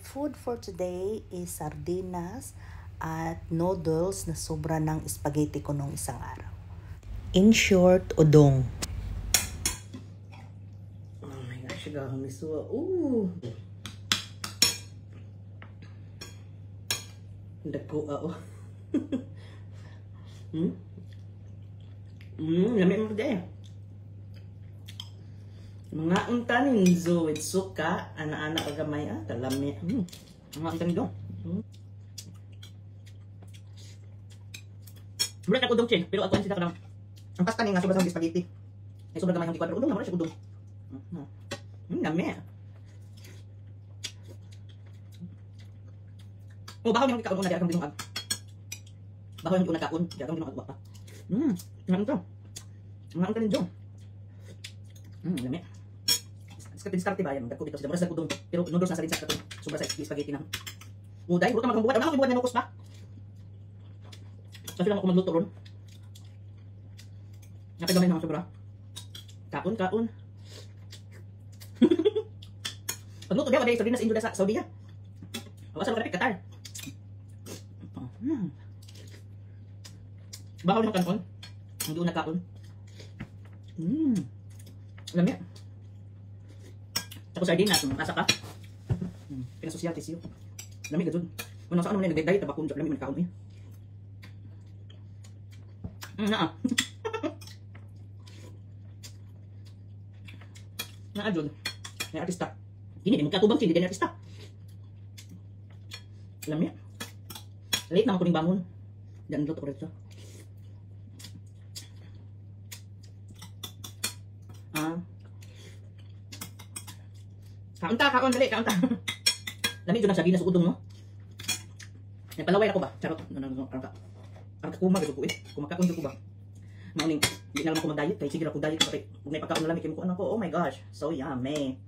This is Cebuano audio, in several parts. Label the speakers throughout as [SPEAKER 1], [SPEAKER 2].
[SPEAKER 1] Food for today is sardinas at noodles na sobra ng spaghetti ko nung isang araw. In short, udong.
[SPEAKER 2] Oh my gosh, sugar misuwa. Ooh. Dako ah, oh. Lami mo eh. Mga unta ninzo with suka, ana-ana kagamay ah, kalami. Mga unta ninzo. Mura ka udong, Chen, pero ako ang sila ka. Ang pasta ni nga sobra sa spaghetti. Ay sobra gamay ang gikuan, pero udong na mura siya udong. Lami. Oh, bakaw niyang kaon una di akong binungag. Bakaw yung una kaon, di akong binungag pa. Nga unta. Mga unta ninyo. Lami. Diskarte diskarte ba yan? Dagko bitaw sila mura sa udong, pero noodles na sa rin sa katong sobra sa spaghetti na. Uday, bro ka magbuhat. Ano ako gibuhat nga nukos pa? Kasi lang ako magluto ron. Napagamay na sobra. Kaon, kaon. Pagluto diya, wala sardinas injo sa Saudi ya. Awa sa mga Qatar. Bakaw ng kaon. Hindi una kaon. Lami. Tapos sardinas, asa ka? Pinasosyal tisiyo. Lami ka dun. Unang sa ano man nagday-diet tabakon lami man kaon eh. Naa. Naa dun. May artista. Dini di magkatubang hindi din artista. Lami. Late na ako ning bangon. Diyan luto ko rito. Ah. Kaon ta, kaon dali, kaon ta. Lami jud ang sardinas ug udong no. May palaway ako ba? Charot. No, no, no, aron ka. Aron ka kuma gid ko eh. Kumakaon jud ko ba. Mauning di na lang ako mag-diet kay sige ra ko diet kay ug may pagkaon na lami kay mo ko. Oh my gosh, so yummy.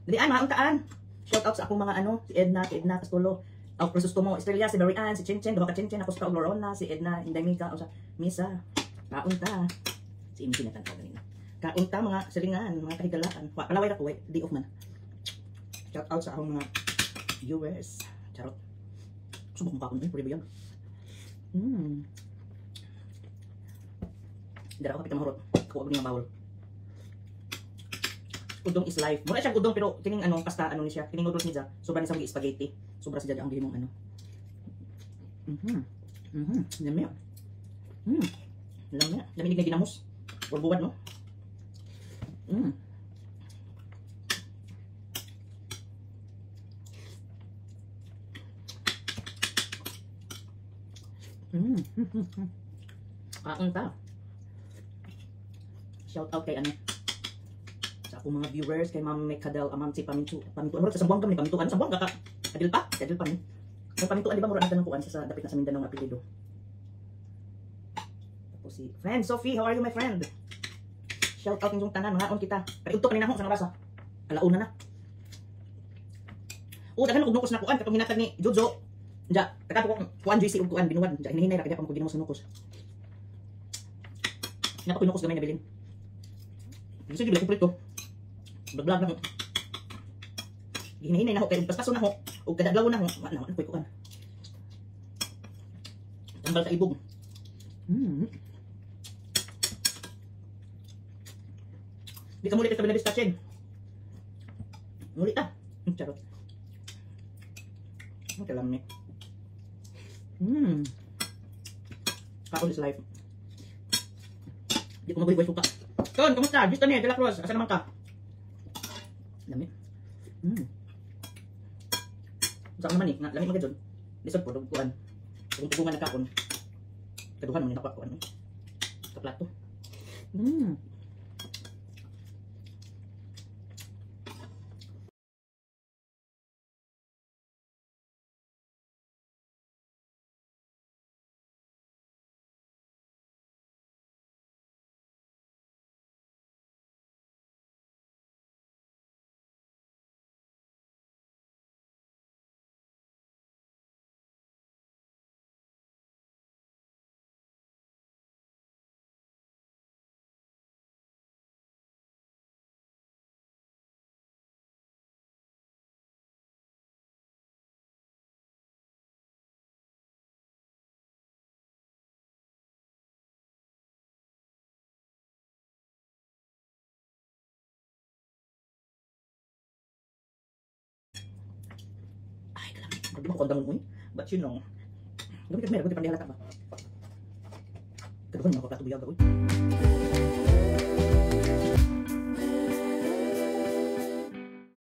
[SPEAKER 2] Dali an, mauntaan. Shout out sa akong mga ano, si Edna Castulo. Ang Crisostomo Estrella, si Mary Ann, si Chen Chen, duha ka Chen Chen, ako sa Lorona, si Edna Inday Mika, o sa Misa. Kaon ta. Si Imi sinatan ko ganina. Kaon ta mga silingan, mga kahigalaan. Wa palaway ra ko, wait, day off man. Shout out sa akong mga viewers. Charot. Subok mo kaon eh, puri buyag. Dara ako kapit mahurot. Kuha ko ni nga bawol. Udong is life. Mura siyang udong pero kining ano pasta ano ni siya, kining noodles niya, sobra ni sa mga spaghetti. Sobra siya ang gihimong ano. Lami. Lami. Lami ni ginamos. Or buwad no. Kaon ta. Shout out kay ano sa akong mga viewers, kay Ma'am Mekadel, Ma'am si Pamintu, Pamintu, ano sa Sambuanga ni Pamintuan, Sambuanga ka. Adil pa, adil pa ni. Ang Pamintuan di ba mura na tanong kuan sa dapit na sa Mindanao nga apelyido. Tapos si friend Sophie, how are you my friend? Shout out ninyong tanan, mga on kita. Pero udto kanina sa oras. Alauna na. Oh, daghan og nukos na kuan katong hinatag ni Jojo. Ja, taka ko kuan JC og kuan binuwad. Ja, hinahinay ra kaya pa mo ginamos sa nukos. Napa ko nukos gamay na bilin. Gusto gyud ko prito. Vlog na ho. Hinahinay na ho kay paspaso na ho ug kada adlaw na ho, wa na koy kuan. Tambal sa ibog. Di ka muli ka binabista, Chen. Muli ta. Charot. Ang kalami. Kaon is life. Di ko mabuhay suka. Ton, kamusta? Gusto ni De La Cruz. Asa naman ka? Lami. Saan naman eh? Nga, lami magad dun. Lisod po, kuan. Kung pugungan na kaon. Kaduhan naman yung nakuha kuan. Sa plato. Hindi mo ko kandang uy. But gamit kag meron, pandi halata ba? Kaduhan mo ka plato buyaga uy.